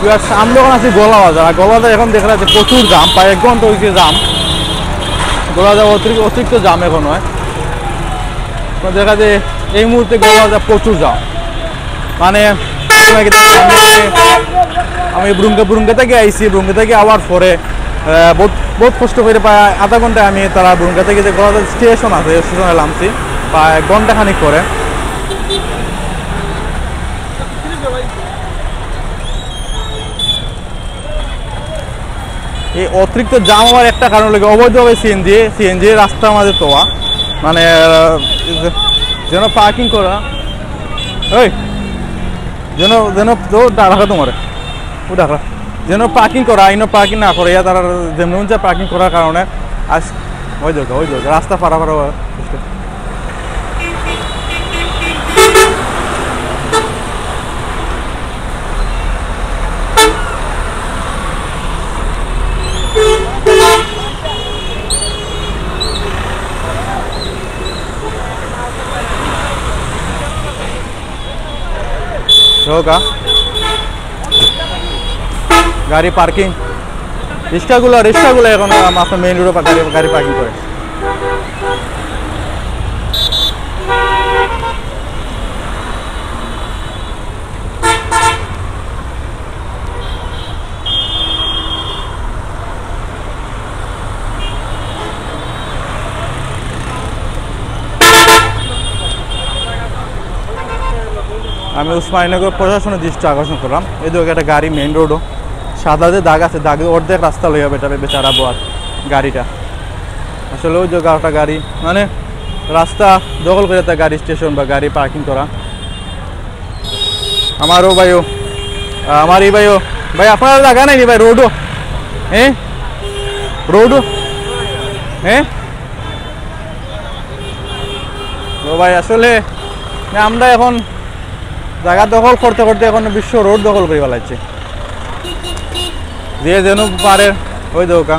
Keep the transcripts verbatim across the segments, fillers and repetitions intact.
Viewers, আমরা এখন আছি গোয়ালা বাজার। আর গোয়ালা বাজার এখন দেখা যাচ্ছে প্রচুর জ্যাম, প্রায় এক ঘন্টা হয়েছে জ্যাম। গোয়ালা বাজার অতিরিক্ত, অতিরিক্ত জ্যাম এখন হয়। তো দেখা যায় এই মুহূর্তে গোয়ালা বাজার প্রচুর জ্যাম। মানে, আমি, আমি ব্রুঙ্গা, ব্রুঙ্গা থেকে আইছি, ব্রুঙ্গা থেকে আওয়ার পরে, আহ, বহুত, বহুত কষ্ট করে প্রায় আধা ঘন্টায় আমি তারা ব্রুঙ্গা থেকে যে গোয়ালা বাজার স্টেশন আছে, স্টেশনে নামছি প্রায় ঘন্টা খানিক পরে। এই অতিরিক্ত জ্যাম হওয়ার একটা কারণ লাগে অবৈধভাবে সিএনজি, সিএনজি রাস্তার মাঝে তোয়া, মানে, আহ, যেন পার্কিং করা, এই, যেন, যেন, ও ডাকা তোমার, ও ডাকা, যেন পার্কিং করা, আইনো পার্কিং না করে, ইয়া তারা যেমন পার্কিং করার কারণে আজ ওই দেখো, ওই দেখো, রাস্তা ফাড়া ফাড়া হওয়ার চেষ্টা। হোক, আ? গাড়ি পার্কিং, রিক্সাগুলো, রিক্সাগুলো এখন আপনার মেইন রোডে গাড়ি, গাড়ি পার্কিং করে। আমি উসমানীনগর প্রশাসনের দৃষ্টি আকর্ষণ করলাম, এই দেখো একটা গাড়ি মেইন রোডও, সাদা যে দাগ আছে, দাগে অর্ধেক রাস্তা লইয়া বেটা বেচারা বওয়ার গাড়িটা। আসলে ওই যে গাড়িটা গাড়ি মানে রাস্তা দখল করে তার গাড়ি স্টেশন বা গাড়ি পার্কিং করা। আমারও ভাইও, আমার এই ভাইও, ভাই আপনার জায়গা নাই নি ভাই রোডও, হ্যাঁ রোডও, হ্যাঁ। ও ভাই, আসলে না, আমরা এখন জায়গা দখল করতে করতে এখন বিশ্ব রোড দখল করে ফেলাচ্ছে। যে যেন পারে ওই দোকা।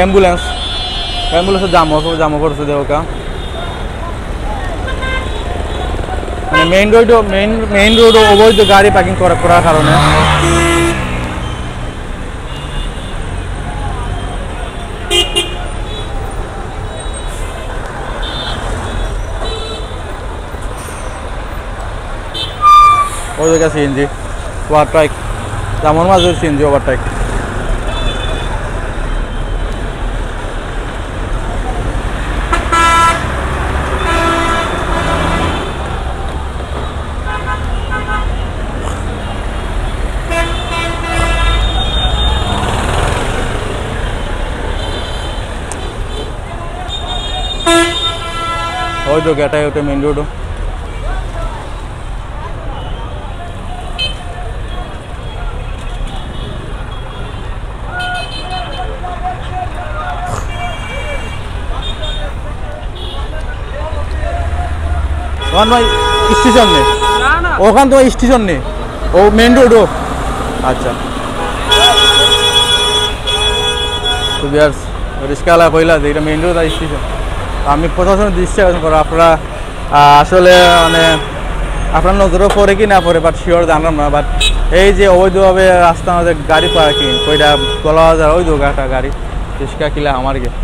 অ্যাম্বুলেন্স, অ্যাম্বুলেন্সের জামও, জামও পড়ছে দেওকা। মানে main road, main, main road অবৈধ গাড়ি পার্কিং করা, করার কারণে। ওই জায়গা সিএনজি ওভারটেক, জামর মাঝে সিএনজি ওভারটেক। ওই তো গেটাই ওটা মেইন রোড। ওখান তোমার স্টেশন নেই, না, না। ওখান তোমার স্টেশন নেই, ও মেইন রোড ও। আচ্ছা, তো ভিউয়ার্স, রিক্সাওয়ালা কইলা যে এটা মেইন রোড আর স্টেশন। আমি প্রশাসনের দৃষ্টি আকর্ষণ করো, আপনারা আহ, আসলে মানে আপনার নজরও পড়ে কি না পড়ে, বাট শিওর জানলাম না। বাট এই যে অবৈধভাবে রাস্তার মাঝে গাড়ি পার্কিং, কইটা বলা যায় ওই দোকানটা গাড়ি রিক্সা কিলা আমার গিয়ে।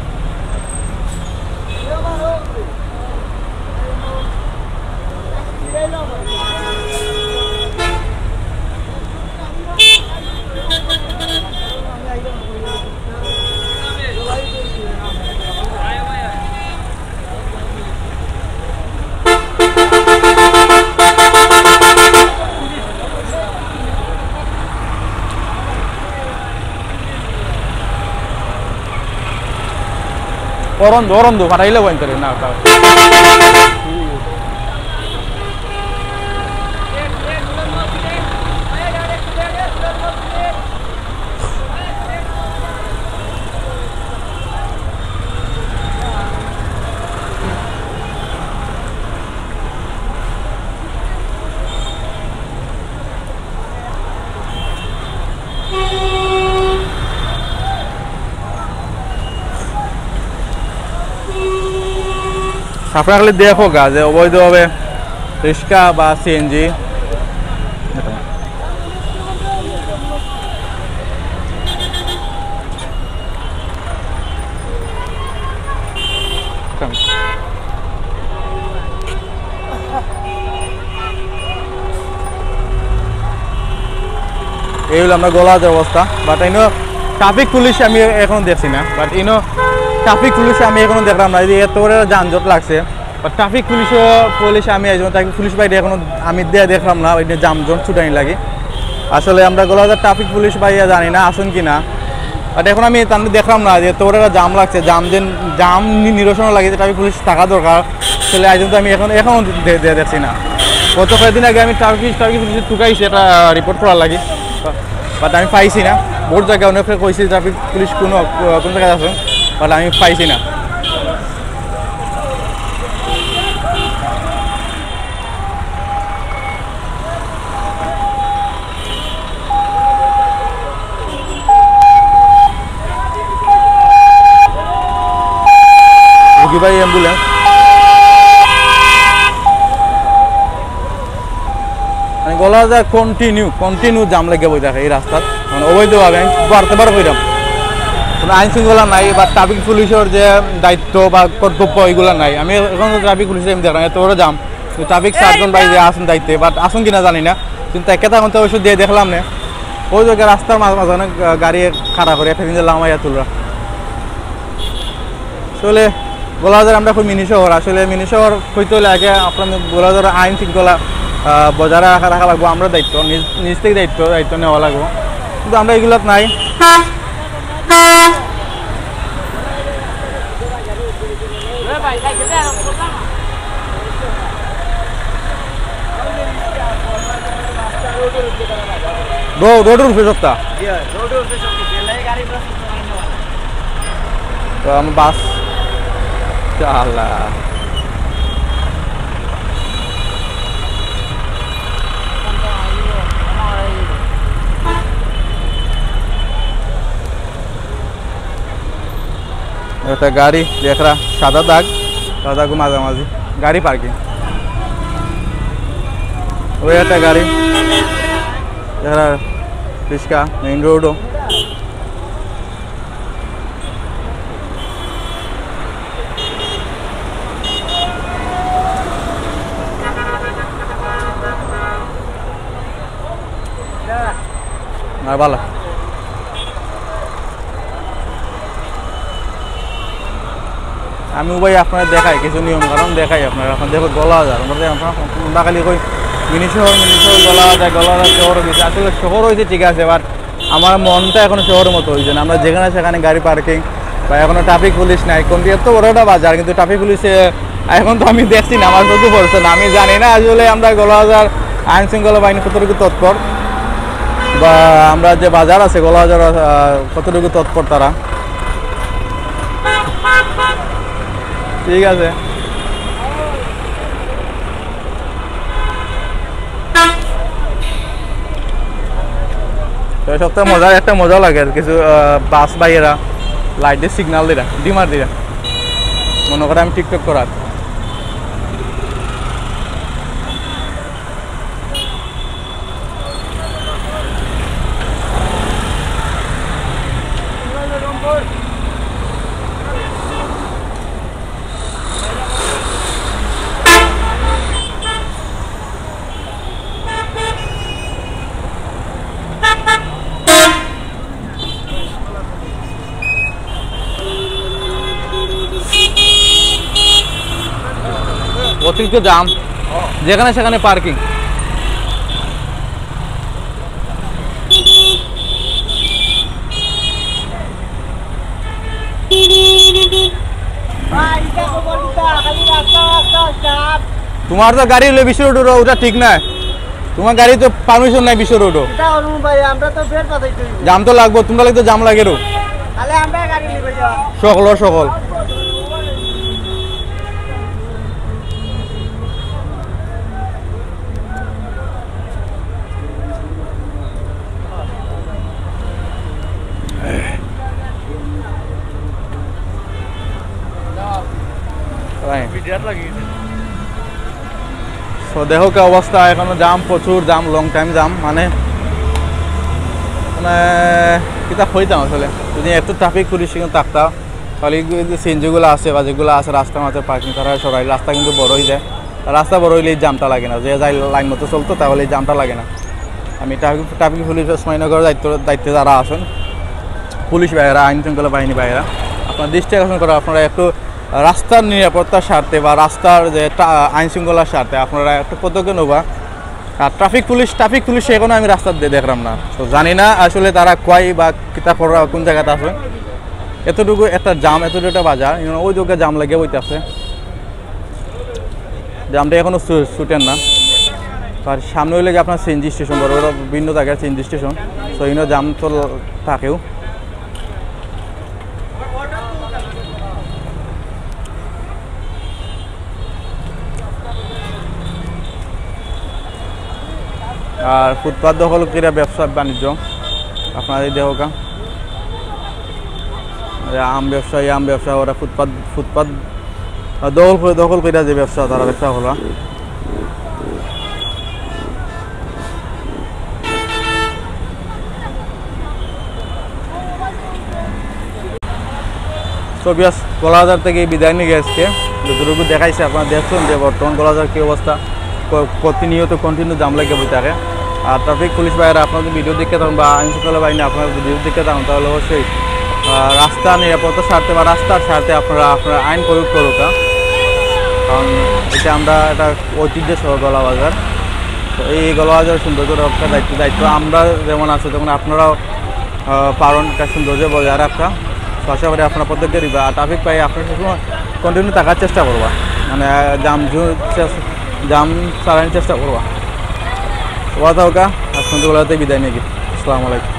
অরন্ধ, অরন্ধ, ফাটাইলে বইন করে না, তাও। আপনারা খালি দেখো গা যে অবৈধভাবে রিক্সা বা সিএনজি। এই হলো আমরা গোলাঘাটের অবস্থা। বাট ইনো ট্রাফিক পুলিশ আমি এখনো দেখছি না। বাট ইনো ট্রাফিক পুলিশ আমি এখনো দেখলাম না, এই যে এত বড় একটা যানজট লাগছে। বাট ট্রাফিক পুলিশও, পুলিশ আমি একজন ট্রাফিক পুলিশ বাইরে এখনো আমি দে-, দেখলাম না, ওই যে যানজট ছুটানি লাগে। আসলে আমরা গোলাঘাট ট্রাফিক পুলিশ বাইরে জানি না আসুন কি না। বাট এখন আমি তাদের দেখলাম না যে এত বড় একটা জাম লাগছে, জাম যে জাম নি-, নিরসন লাগে যে ট্রাফিক পুলিশ থাকা দরকার। আসলে আজ তো আমি এখন, এখনো দে-, দে-, দেখছি না। গত কয়েকদিন আগে আমি ট্রাফিক, ট্রাফিক পুলিশ টুকাইছে একটা রিপোর্ট করার লাগি, বাট আমি পাইছি না। বহুত জায়গায় অনেকে কইছি ট্রাফিক পুলিশ কোন, কোন জায়গায় আছে, বাট আমি পাইছি না। রুগী ভাই অ্যাম্বুলেন্স। মানে গোলাঘাট কন্টিনিউ, কন্টিনিউ জাম লেগে বই থাকে এই রাস্তাত। মানে অবৈধভাবে আমি বারতে বার কইরাম। কোনো আইন শৃঙ্খলা নাই বা ট্রাফিক পুলিশের যে দায়িত্ব বা কর্তব্য, এগুলা নাই। আমি এখন তো ট্রাফিক পুলিশে আমি দেখলাম এত বড় জাম। তো ট্রাফিক সার্জন ভাই যে আছেন দায়িত্বে, বাট আছেন কিনা জানি না। কিন্তু একটা কথা অবশ্য দিয়ে দেখলাম না। ওই জায়গায় রাস্তার মাঝে মাঝে অনেক, আহ, গাড়ি খাড়া করে একটা জিনিস লামাইয়া তুলরা। আসলে গোলাঘাট আমরা খুব মিনি শহর, আসলে মিনি শহর হইতে হলে আগে আপনার গোলাঘাটের আইন শৃঙ্খলা, আহ, বজায় রাখা, রাখা লাগবো আমরা দায়িত্ব, নিজ, নিজ থেকে দায়িত্ব, দায়িত্ব নেওয়া লাগবো। কিন্তু আমরা এগুলাত নাই। রো-, রোডের উপরে সবটা। তো আমি বাস চালা। একটা গাড়ি দেখরা সাদা দাগ, সাদা দাগ মাঝামাঝি গাড়ি পার্কিং। ওই একটা গাড়ি দেখরা রিক্সা মেইন রোডও। আর ভালো। আমি ভাই আপনারা দেখাই কিছু নিয়ম কানুন দেখাই আপনারা। এখন দেখো গোলাঘাট, আমরা যে আমরা খালি কই মিনি শহর, মিনি শহর, গোলাঘাট, গোলাঘাট শহর হইছে। আসলে শহর হইছে ঠিক আছে, বাট আমার মনটা এখন শহরের মতো হইছে না। আমরা যেখানে সেখানে গাড়ি পার্কিং বা এখনো ট্রাফিক পুলিশ নাই। কোনটি এত বড় একটা বাজার, কিন্তু ট্রাফিক পুলিশে এখন তো আমি দেখছি না, আমার চোখে পড়ছে না। আমি জানি না আসলে আমরা গোলাঘাট আইন শৃঙ্খলা বাহিনী কতটুকু তৎপর, বা আমরা যে বাজার আছে গোলাঘাট, আহ, কতটুকু তৎপর তারা। ঠিক আছে। তো সবথেকে মজার একটা মজা লাগে আর কিছু, আহ, বাস ভাইয়েরা লাইট দিয়ে সিগন্যাল দিরা, ডিমার দিরা, মনে করে আমি টিকটক করার। অতিরিক্ত জাম, যেখানে সেখানে পার্কিং। তোমার তো গাড়ি হইলে বিশ্ব রোড, ওটা ঠিক না। তোমার গাড়ি তো পারমিশন নাই বিশ্ব রোডও। এটা অরুণ ভাই, আমরা তো ফের পাঠাইতে হইব। জাম তো লাগবো, তোমরা লাগতো জাম লাগেরও। তাহলে আমরা গাড়ি নিব। সকল, সকল। তো দেখো কি অবস্থা, এখনো জাম, প্রচুর জাম, লং টাইম জাম। মানে, মানে, কিতা কইতাম আসলে, যদি একটু ট্রাফিক পুলিশ এখানে থাকতা, তাহলে এই যে সিএনজিগুলো আছে বা যেগুলো আছে রাস্তার মাঝে পার্কিং, তারা সরাই, রাস্তা কিন্তু বড় হয়ে যায়। আর রাস্তা বড় হইলে এই জামটা লাগে না, যে যাই লাইন মতো চলতো, তাহলে এই জামটা লাগে না। আমি ট্রাফিক, ট্রাফিক পুলিশ ওসমানীনগরের দায়িত্ব, দায়িত্বে যারা আছেন, পুলিশ ভাইয়েরা, আইন শৃঙ্খলা বাহিনী ভাইয়েরা, আপনার দৃষ্টি আকর্ষণ করা, আপনারা একটু রাস্তার নিরাপত্তার স্বার্থে বা রাস্তার যে ট্রা-, আইন শৃঙ্খলার স্বার্থে আপনারা একটু পদক্ষেপ নেবা। আর ট্রাফিক পুলিশ, ট্রাফিক পুলিশ এখনো আমি রাস্তার দে-, দেখলাম না। তো জানি না আসলে তারা কই বা কিতা করা, কোন জায়গাতে আছে। এতটুকু একটা জাম, এতটুকু একটা বাজার, you know, ওই দিকে জাম লেগে বইতে আছে। জামটা এখনো ছু-, ছুটের না। আর সামনে হইলে গিয়ে আপনার সিএনজি স্টেশন, বড় বড় বিভিন্ন জায়গার সিএনজি স্টেশন। তো ইনো জাম তো ল-, থাকেও। আর ফুটপাত দখল করে ব্যবসা বাণিজ্য, আপনারা এই দেখো কা, এই আম ব্যবসায়ী, আম ব্যবসা, ওরা ফুটপাত, ফুটপাত দখল করে, দখল করে যে ব্যবসা, তারা ব্যবসা করবা। তো বিয়াস, গোলাবাজার থেকে বিদায় নিয়ে আজকে যতটুকু দেখাইছে, আপনারা দেখছেন যে বর্তমান গোলাবাজার কী অবস্থা, ক-, প্রতিনিয়ত কন্টিনিউ জাম লেগে বই থাকে। আর ট্রাফিক পুলিশ ভাইয়েরা আপনাদের ভিডিও দেখে থাকুন বা আইন শৃঙ্খলা বাহিনী আপনারা ভিডিও দেখে থাকুন, তাহলে অবশ্যই, আহ, রাস্তা নিরাপত্তার স্বার্থে বা রাস্তার স্বার্থে আপনারা আপনারা আইন প্রয়োগ করুক, হ্যাঁ? কারণ এটা আমরা একটা ঐতিহ্য সহ গোলাবাজার। তো এই গোলাবাজার সুন্দর করে রক্ষা দায়িত্ব, দায়িত্ব আমরা যেমন আছে, তেমন আপনারাও, আহ, পালন একটা সৌন্দর্য বজায় রাখা। তো আশা করি আপনারা প্রত্যেকে দিবা। আর ট্রাফিক পাই আপনারা সবসময় কন্টিনিউ থাকার চেষ্টা করবা, মানে, আহ, জাম জু-, চেস-, জাম চালানোর চেষ্টা করবা। ওয়া থাকা, আজ পর্যন্ত গোলাতে বিদায় নিয়ে গিয়ে। আসসালামু আলাইকুম।